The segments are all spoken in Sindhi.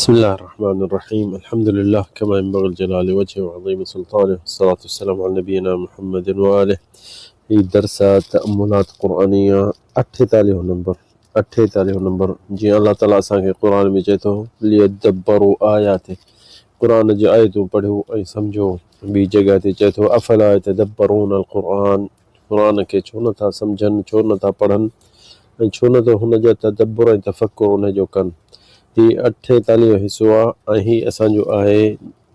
بسم الله الرحمن الرحيم الحمد لله كما ينبغي لجلال وجهه وعظيم سلطانه والصلاة والسلام على نبينا محمد وآله هي درس آ تأملات قرآنيه اٺيتاليهون نمبر اٺيتاليهون نمبر جيئن الله تعالي اسان کي قرآن ۾ چئي ٿو ليدبروا آياته قرآن جي آيتون پڙهيو ۽ سمجهو ٻي جڳهه تي چئي ٿو افلا يتدبرون القرآن قرآن کي ڇو نه ٿا سمجهن ڇو نه ٿا پڙهن ۽ ڇو نه ٿو هن جو تدبر ۽ تفڪر ان جو ڪن. هي اٺيتاليهون حصو آ ۽ هي اسان جو آهي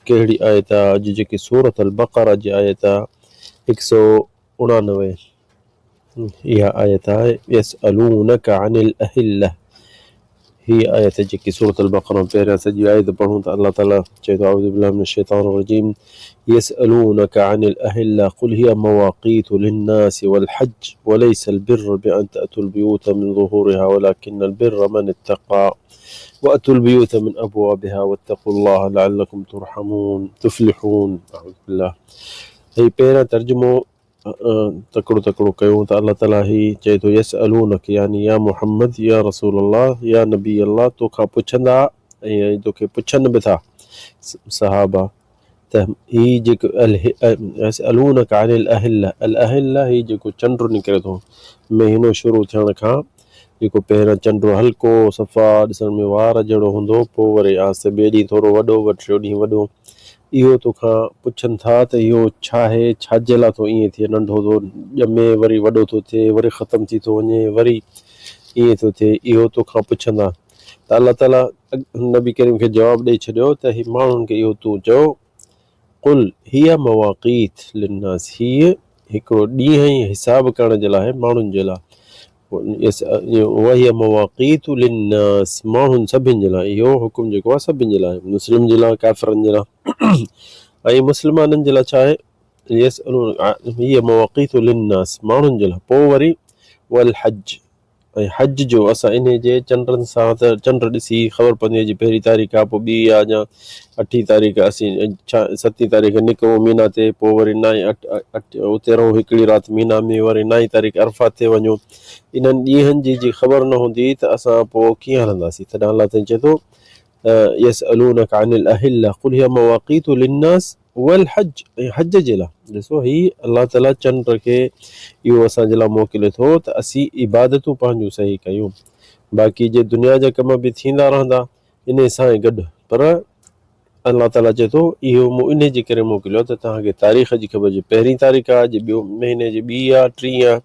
ڪهڙي آيت آ اڄ جيڪي سورة البقره جي آيت آ هڪ سو اڻانوي اها آيت آهي يسألونک عن الاهله هي آيت جيڪي سورة البقره ۾ پهريان سڄي آيت پڙهون ته الله تعالي چئي ٿو اعوذ بالله من الشيطان الرجيم يسألونك عن الاهله قل هي مواقيت للناس والحج وليس البر بأن تأتوا البيوت من ظهورها ولكن البر من اتقى وأتوا البيوت من أبوابها واتقوا الله لعلكم ترحمون تفلحون اعوذ بالله هي پهريان ترجمو تڪڙو تڪڙو ڪيو ته الله تعالي هي چئي ٿو يسألونک يعني يا محمد يا رسول الله يا نبي الله توکان پڇندا ۽ توکي پڇن به ٿا صحابه ته هي جيڪو يسألونک عن الاهله الاهله هي جيڪو چنڊ نڪري ٿو مهينو شروع ٿيڻ کان جيڪو پهريان چنڊ هلڪو صفا ڏسڻ ۾ وار جهڙو هوندو پوء وري آهستي ٻئي ڏينهن ٿورو وڏو وري ٽيون ڏينهن وڏو اهو توکان پڇن ٿا ته اهو ڇاهي، ڇاجي لاء ٿو ائين ٿئي، ننڍو ٿو ڄمي وري وڏو ٿو ٿئي، وري ختم ٿي ٿو وڃي، وري ائين ٿو ٿئي، اهو توکان پڇندا ته الله تعاليٰ نبي ڪريم کي جواب ڏئي ڇڏيو ته هي ماڻهن کي اهو تون چئو، قل هي مواقيت للناس هيء هڪڙو ڏينهن ۽ حساب ڪرڻ جي لاء آهي ماڻهن جي لاء. وهي مواقيت للناس ماڻهن سڀن جي لاء اهو حڪم جيڪو آهي سڀن جي لاء مسلم جي لاء ڪافرن جي لاء ۽ مسلمانن جي لاء ڇا آهي هي مواقيت للناس ماڻهن جي لاء پوء وري والحج ۽ حج جو اسان انهي جي چنڊن سان ته چنڊ ڏسي خبر پوندي آهي جي پهرين تاريخ آهي پوء ٻي آهي يا اٺين تاريخ اسين ڇا ستين تاريخ نڪرون مينا تي پوء وري نائين اٺ اٺ اتي رهون هڪڙي رات مينا ۾ وري نائين تاريخ عرفات تي وڃون انهن ڏينهن جي جي خبر نه هوندي ته اسان پوء ڪيئن هلنداسين تڏهن الله سائين چئي ٿو يسألونك عن الاهله قل هي مواقيت للناس والحج ۽ حج جي لاء ڏسو هي الله تعالي چنڊ کي اهو اسان جي لاء موڪلي ٿو ته اسين عبادتون پنهنجون صحيح ڪيون باقي جي دنيا جا ڪم به ٿيندا رهندا انهي سان ئي گڏ پر الله تعالي چئي ٿو اهو مون انهي جي ڪري موڪليو ته توهان کي تاريخ جي خبر جي پهرين تاريخ آهي جي ٻيو مهيني جي ٻي آهي ٽين آهي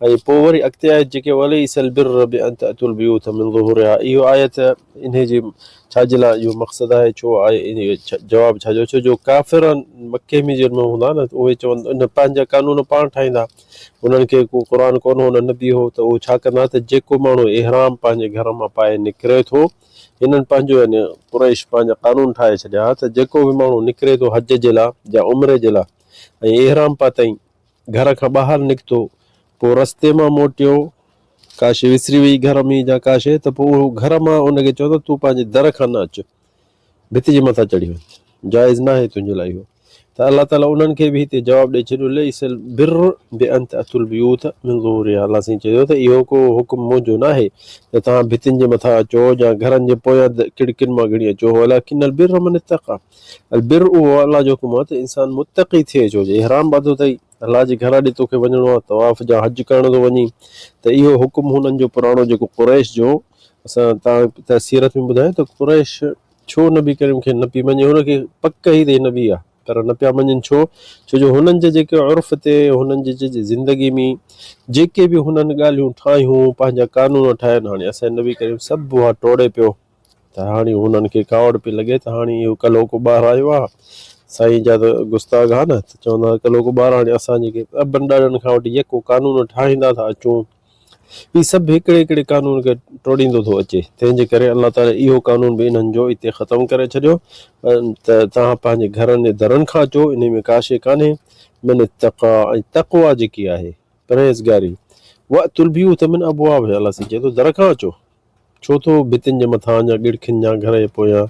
۽ پوء وري اڳتي آيت جيڪي وليس البر بان تأتوا البيوت من ظهورها اهو آيت انهي جي ڇا جي لاء اهو مقصد آهي ڇو آهي انهي جواب ڇا جو ڇو جو ڪافر مڪي ۾ جن هوندا نه اهي چون ان پنهنجا قانون پاڻ ٺاهيندا انهن کي ڪو قرآن ڪونه هو نه نبي هو ته اهو ڇا ڪندا ته جيڪو ماڻهو احرام پنهنجي گهر مان پائي نڪري ٿو هنن پنهنجو يعني قريش پنهنجا قانون ٺاهي ڇڏيا ته جيڪو به ماڻهو نڪري ٿو حج جي لاء يا عمري جي لاء ۽ احرام پاتائين گهر کان ٻاهر نڪتو، پوء رستي مان موٽيو، ڪا شيء وسري وئي گهر ۾ يا ڪا شيء ته پوء اهو گهر مان ان کي چوندو تون پنهنجي در کان نه اچ، ڀت جي مٿان چڙهي وڃ، جائز ناهي تنهنجي لاء اهو. ته الله تعاليٰ انهن کي به هتي جواب ڏئي ڇڏيو ليس البر بأن تأتوا البيوت من ظهورها الله سائين چيو ته اهو ڪو حڪم منهنجو ناهي ته توهان ڀتين جي مٿان اچو يا گهرن جي پويان کڙڪين مان گهڙي اچو ولڪن البر من اتقي البر اهو الله جو حڪم آهي ته انسان متقي ٿئي ڇو جو احرام ٻڌو اٿئي الله جي گهر ڏي توکي وڃڻو آهي طواف جا حج ڪرڻ ٿو وڃين ته اهو حڪم هنن جو پراڻو جيڪو قريش جو اسان تان ته سيرت ۾ ٻڌايو ته قريش ڇو نبي ڪريم کي نه پي مڃي هن کي پڪ هئي ته هي نبي آهي پر نه پيا مڃين ڇو ڇو جو هنن جي جيڪي عرف تي هنن جي جي زندگي ۾ جيڪي به هنن ڳالهيون ٺاهيون پنهنجا قانون ٺاهين هاڻي اسان نبي ڪريم سڀ اها ٽوڙي پيو ته هاڻي هنن کي ڪاوڙ پئي لڳي ته هاڻي اهو ڪلهوڪو ٻار آيو آهي، سائين جا ته گستاخ ها نه ته چوندا ها ڪلهوڪو ٻار هاڻي اسان جيڪي ابن ڏاڏن کان وٺي يڪو قانون ٺاهيندا ٿا اچون، هي سڀ هڪڙي هڪڙي قانون کي ٽوڙيندو ٿو اچي، تنهن جي ڪري الله تعالي اهو قانون به انهن جو اتي ختم ڪري ڇڏيو ته توهان پنهنجي گهرن جي درن کان اچو، انهي ۾ ڪا شيء ڪانهي، من اتقيٰ ۽ تقويٰ جيڪي آهي، پرهيزگاري، واتوا البيوت من ابوابها الله سائين چئي ٿو در کان اچو. ڇو ٿو ڀتين جي مٿان يا ڳڙکين يا گهر جي پويان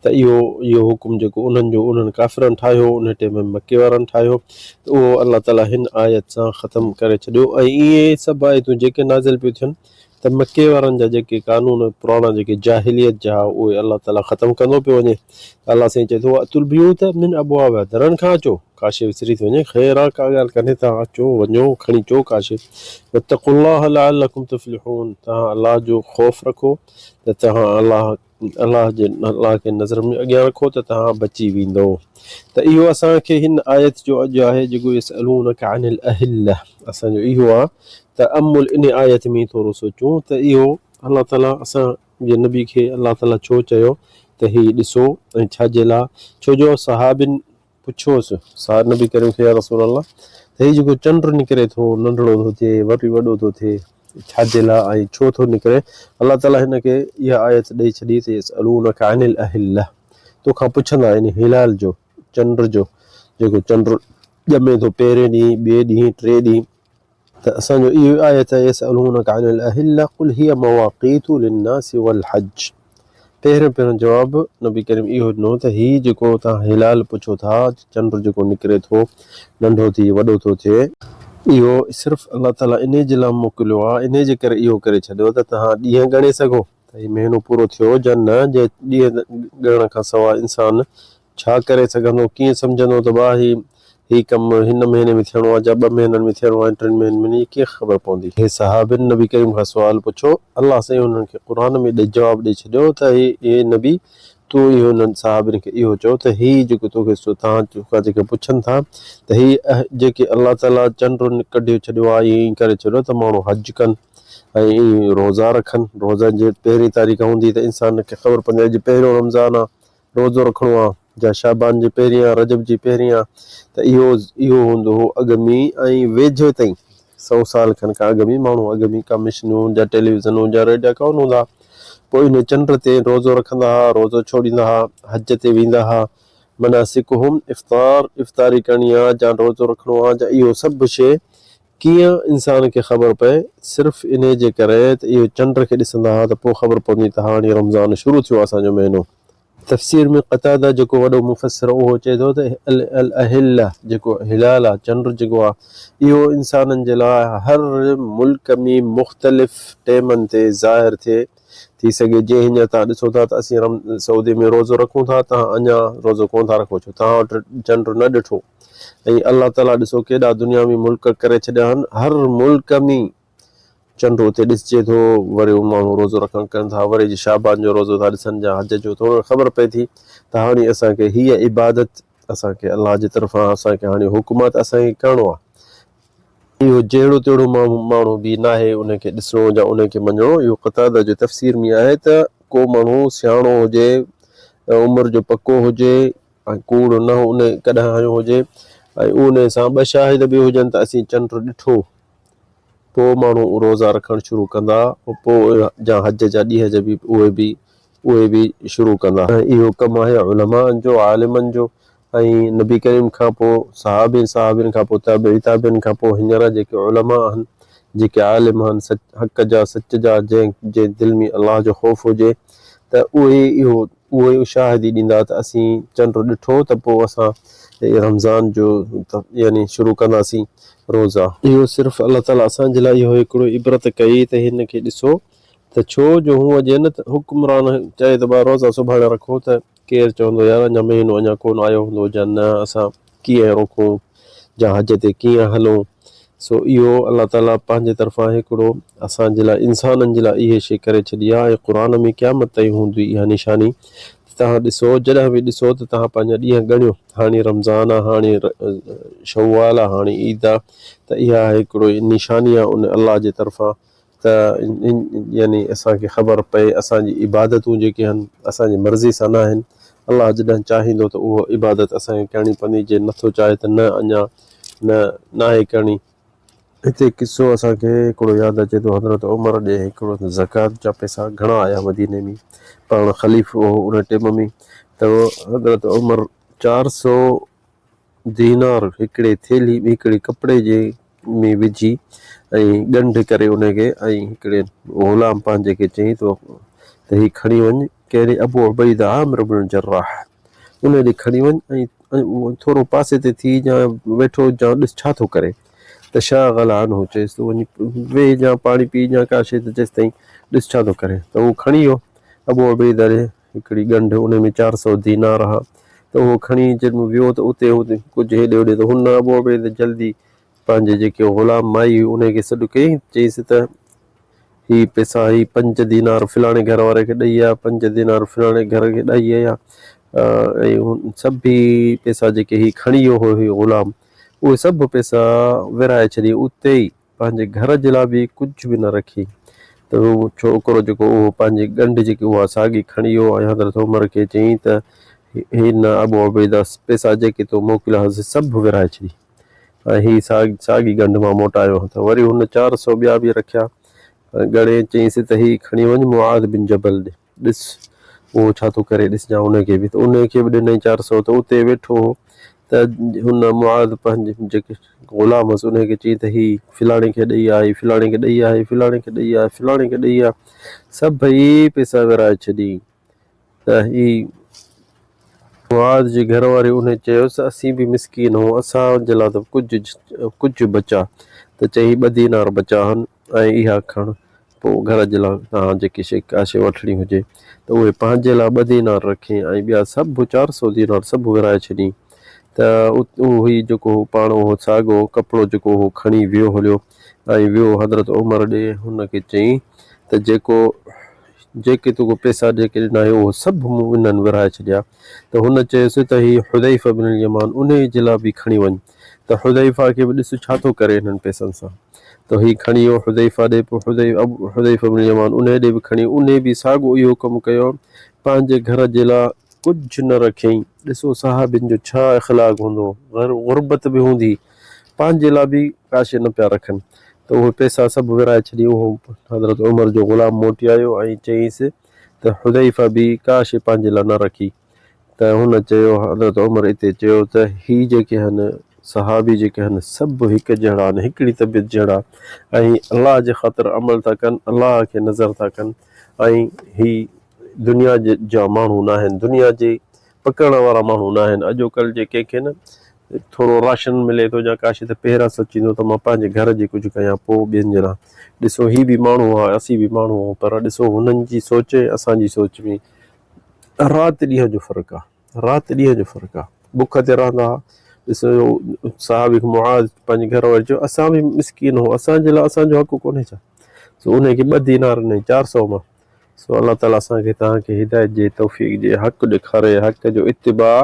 ته اهو اهو حڪم جيڪو انهن جو انهن ڪافرن ٺاهيو انهي ٽيم ۾ مڪي وارن ٺاهيو ته اهو الله تعالي هن آيت سان ختم ڪري ڇڏيو ۽ اهي سڀ آيتون جيڪي نازل پيون ٿين ته مڪي وارن جا جيڪي قانون پراڻا جيڪي جاهليت جا ها اهي الله تعالي ختم ڪندو پيو وڃي ته الله سائين چئي ٿو واتوا البيوت من ابوابها درن کان اچو ڪا شيء وسري ٿي وڃي خير آ ڪا ڳالهه ڪانهي توهان اچو وڃو کڻي اچو ڪا شيء واتقوا الله لعلڪم تفلحون توهان الله جو خوف رکو ته توهان الله الله جي الله کي نظر ۾ اڳيان رکو ته توهان بچي ويندؤ ته اهو اسان کي هن آيت جو اڄ آهي جيڪو يسألونک عن الاهله اسان جو اهو آ ته امل ان آيت ۾ ٿورو سوچون ته اهو الله تعالي اسان جي نبي کي الله تعالي ڇو چيو ته هي ڏسو ۽ ڇا جي لاء ڇو جو صحابين پڇيوس سا نبي ڪريم کي يا رسول الله ته هي جيڪو چنڊ نڪري ٿو ننڍڙو ٿو ٿئي وري وڏو ٿو ٿئي ڇا جي لاء ۽ ڇو ٿو نڪري؟ الله تعالي هن کي اها آيت ڏئي ڇڏي ته يسألونک عن الاهله توکان پڇندا يعني هلال جو چنڊ جو جيڪو چنڊ ڄمي ٿو پهرين ڏينهن ٻئي ڏينهن ٽئين ڏينهن ته اسان جو اهو آيت آهي يسألونک عن الاهله قل هي مواقيت للناس والحج پهريون پهريون جواب نبي ڪريم اهو ڏنو ته هي جيڪو توهان هلال پڇو ٿا چنڊ جيڪو نڪري ٿو ننڍو ٿي وڏو ٿو ٿئي اهو صرف الله تعالي انهي جي لاء موڪليو آهي انهي جي ڪري اهو ڪري ڇڏيو ته توهان ڏينهن ڳڻي سگهو ته هي مهينو پورو ٿيو جا نه جي ڏينهن ڳڻڻ کان سواء انسان ڇا ڪري سگهندو، ڪيئن سمجهندو ته ڀاء هي هي ڪم هن مهيني ۾ ٿيڻو آهي جا ٻه مهينن ۾ ٿيڻو آهي ٽن مهينن ۾ ڪيئن خبر پوندي. هي صحابين نبي ڪريم کان سوال پڇيو، الله سائين انهن کي قرآن ۾ ڏئي جواب ڏئي ڇڏيو ته هي اي نبي تون اهو انهن صحابين کي اهو چئو ته هي جيڪو توکي توهان کان جيڪي پڇن ٿا ته هي جيڪي الله تعالي چنڊ ڪڍيو ڇڏيو آهي ائين ڪري ڇڏيو ته ماڻهو حج ڪن ۽ روزا رکن روزن جي پهرين تاريخ هوندي ته انسان کي خبر پوندي اڄ پهريون رمضان آهي روزو رکڻو آ جا شعبان جي پهرين آ رجب جي پهرين آ ته اهو اهو هوندو هو اڳ ۾ ۽ ويجهي تائين سئو سال کن کان اڳ ۾ ماڻهو اڳ ۾ ڪا مشنون جا ٽيليوزنون جا ريڊيا ڪونه هوندا ها پوء انهي چنڊ تي روزو رکندا ها روزو ڇوڙيندا ها حج تي ويندا ها مناسڪهم افطار افطاري ڪرڻي آ جا روزو رکڻو آ جا اهو سڀ شي ڪيئن انسان کي خبر پئي؟ صرف انهي جي ڪري ته اهو چنڊ کي ڏسندا ها ته پوء خبر پوندي ته هاڻي رمضان شروع ٿيو آهي اسان جو مهينو. تفسير ۾ قتاده جيڪو وڏو مفسر اهو چئي ٿو ته الاهله جيڪو هلال آهي چنڊ جيڪو آهي اهو انسانن جي لاء هر ملڪ ۾ مختلف ٽيمن تي ظاهر ٿئي ٿي سگهي جيئن هينئر توهان ڏسو ٿا ته اسين رم سعودي ۾ روزو رکون ٿا توهان اڃا روزو ڪونه ٿا رکو ڇو توهان وٽ چنڊ نه ڏٺو ۽ الله تعالي ڏسو ڪيڏا دنيا ۾ ملڪ ڪري ڇڏيا آهن هر ملڪ ۾ چنڊ اتي ڏسجي ٿو وري ماڻهو روزو رکڻ ڪن ٿا وري جي شعبان جو روزو ٿا ڏسن يا حج جو ٿورو خبر پئي ٿي ته هاڻي اسان کي هيء عبادت اسان کي الله جي طرفان اسان کي هاڻي حڪم آهي ته اسان کي ڪرڻو آهي اهو جهڙو تهڙو ماڻهو به ناهي ان کي ڏسڻو يا ان کي مڃڻو اهو قتاده جي تفسير ۾ آهي ته ڪو ماڻهو سياڻو هجي عمر جو پڪو هجي ۽ ڪوڙ نه ان ڪڏهن هنيو هجي ۽ ان سان ٻه شاهد به هجن ته اسين چنڊ ڏٺو پوء ماڻهو روزا رکڻ شروع ڪندا پوء جا حج جا ڏينهن جا به اهي به اهي به شروع ڪندا. ۽ اهو ڪم آهي علماءن جو عالمن جو ۽ نبي ڪريم کان پوء صحابين صحابين کان پوء تابعي تابعين کان پوء هينئر جيڪي علماء آهن جيڪي عالم آهن سچ حق جا سچ جا جنهن جي دل ۾ الله جو خوف هجي ته اهي اهو اهي شاهدي ڏيندا ته اسين چنڊ ڏٺو ته پوء اسان رمضان جو يعني شروع ڪنداسين روزا. اهو صرف الله تعالي اسان جي لاء اهو هڪڙو عبرت ڪئي ته هن کي ڏسو ته ڇو جو هونء جي نه ته حڪمران چئي ته ڀاء روزا سڀاڻي رکو ته ڪير چوندو يار اڃا مهينو اڃا ڪونه آيو هوندو جا نه اسان ڪيئن روڪون جا حج تي ڪيئن هلون سو اهو الله تعالي پنهنجي طرفان هڪڙو اسان جي لاء انسانن جي لاء اهي شيء ڪري ڇڏي آهي ۽ قرآن ۾ قيامت تائين هوندي اها نشاني ته توهان ڏسو جڏهن به ڏسو ته توهان پنهنجا ڏينهن ڳڻيو هاڻي رمضان آهي هاڻي شوال آهي هاڻي عيد آهي ته اها هڪڙو نشاني آهي ان الله جي طرفان ته يعني اسان کي خبر پئي اسان جي عبادتون جيڪي آهن اسان جي مرضي سان نه آهن الله جڏهن چاهيندو ته اهو عبادت اسان کي ڪرڻي پوندي جي نٿو چاهي ته نه اڃا نه ناهي ڪرڻي. هتي قصو اسان کي هڪڙو ياد اچي ٿو حضرت عمر ڏي هڪڙو زڪوات جا پئسا گهڻا آيا مديني ۾ پاڻ خليفو هو ان ٽيم ۾ ته حضرت عمر 400 دينار هڪڙي ٿيلهي ۾ هڪڙي ڪپڙي جي ۾ وجهي ۽ ڳنڍ ڪري ان کي ۽ هڪڙي غلام پنهنجي کي چيائين ته ته هي کڻي وڃ ڪهڙي ابو عبيده عامر بن الجراح ان ڏي کڻي وڃ ۽ ٿورو پاسي تي ٿي جا ويٺو جا ڏس ڇا ٿو ڪري. تشاغل عنه چيس تون وڃي ويهجان پاڻي پيئجان ڪا شيء ته جيستائين ڏس ڇا ٿو ڪري ته اهو کڻي ويو ابو عبيده ڏي هڪڙي ڳنڍ ان ۾ 400 دينار ها ته اهو کڻي جڏهن ويو ته اتي هو ڪجهه هيڏي هوڏي ته هن ابو عبيده جلدي پنهنجي جيڪي غلام مائي هئي ان کي سڏ ڪيائين چيس ته هي پئسا هي پنج دينار فلاڻي گهر واري کي ڏئي آيا پنج دينار فلاڻي گهر کي ڏئي آيا ۽ سڀ پئسا جيڪي هي کڻي ويو هو هي غلام اهي سڀ پئسا ورهائي ڇڏي اتي ئي پنهنجي گهر جي لاء به ڪجهه به نه رکي ته هو ڇوڪرو جيڪو اهو پنهنجي ڳنڍ جيڪي اها ساڳي کڻي ويو ۽ حضرت عمر کي چيائين ته هن ابو عبيده پئسا جيڪي تو موڪليا هئا سي سڀ ورهائي ڇڏي ۽ هي ساڳي ڳنڍ مان موٽايو ته وري هن 400 ٻيا به رکيا ۽ ڳڻي چيائينس ته هي کڻي وڃ معاذ بن جبل ڏي ڏس اهو ڇا ٿو ڪري ڏسجان ان کي به ته ان کي به ڏنائين 400 ته اتي ويٺو هو ته هن معاذ پنهنجي جيڪي غلام هئس ان کي چيائين ته هي فلاڻي کي ڏئي آ هي فلاڻي کي ڏئي آ هي فلاڻي کي ڏئي آ فلاڻي کي ڏئي آ سڀئي پئسا ورهائي ڇڏيائين. ته هي معاذ جي گهر واري انهي چيس ته اسين به مسڪين هون اسان جي لاء ته ڪجهه ڪجهه بچا ته چيائين ٻه دينار بچا هن ۽ اها کڻ پوء گهر جي لاء توهان جيڪي شيء ڪا شيء وٺڻي هجي ته اهي پنهنجي لاء ٻه دينار رکين ۽ ٻيا سڀ 400 دينار سڀ ورهائي ڇڏين ته اهو هي جيڪو هو پاڻ اهو ساڳو ڪپڙو جيڪو هو کڻي ويو هليو ۽ ويو حضرت عمر ڏي هن کي چيائين ته جيڪو جيڪي تو کي پئسا جيڪي ڏنا هيو اهو سڀ مون انهن ورهائي ڇڏيا ته هن چيس ته هي حذيفه بن اليمان انهيء جي لاء به کڻي وڃ ته حذيفه کي به ڏس ڇا ٿو ڪري انهن پئسن سان ته هي کڻي ويو حذيفه ڏي پوء حذيفه بن اليمان انهيء ڏي به کڻي انهيء به ساڳو اهو ڪم ڪيو پنهنجي گهر جي لاء ڪجهه نه رکيائين ڏسو صحابين جو ڇا اخلاق هوندو هو غربت به هوندي پنهنجي لاء به ڪا شيء نه پيا رکن ته اهي پئسا سڀ ورهائي ڇڏي. اهو حضرت عمر جو غلام موٽي آيو ۽ چيائينس ته حذيفه به ڪا شيء پنهنجي لاء نه رکي ته هن چيو، حضرت عمر اتي چيو ته هي جيڪي هن صحابي جيڪي هن سڀ هڪ جهڙا آهن، هڪڙي طبيعت جهڙا ۽ الله جي خاطر عمل ٿا ڪن، الله کي نظر ٿا ڪن ۽ هي دنيا جا ماڻهو ناهن، دنيا جي پڪڙڻ وارا ماڻهو ناهن. اڄوڪلهه جي ڪنهن کي نه ٿورو راشن ملي ٿو يا ڪا شيء ته پهريان سوچيندو ته مان پنهنجي گهر جي ڪجهه ڪيان پوء ٻين جي لاء. ڏسو هي به ماڻهو آهي اسين به ماڻهو آهيون پر ڏسو هنن جي سوچ ۽ اسان جي سوچ ۾ رات ڏينهن جو فرق آهي. رات ڏينهن جو فرق آهي. بک تي رهندا هئا. ڏسو صحابي معاذ پنهنجي گهر واري چيو اسان به مسڪين آهيون اسان جي لاء اسان جو حق ڪونهي ڇا؟ سو انهي کي ٻه دينار ڏنائين 400 مان. سو الله تعالي اسان کي توهان کي هدايت جي توفيق ڏي حق ڏيکاري حق جو اتباع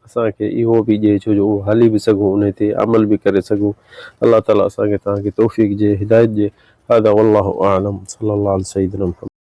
اسان کي اهو به ڏي ڇو جو اهو هلي به سگهون انهي تي عمل به ڪري سگهون الله تعالي اسان کي توهان کي توفيق ڏي هدايت ڏي هذا والله اعلم صلي الله علي سيدنا محمد.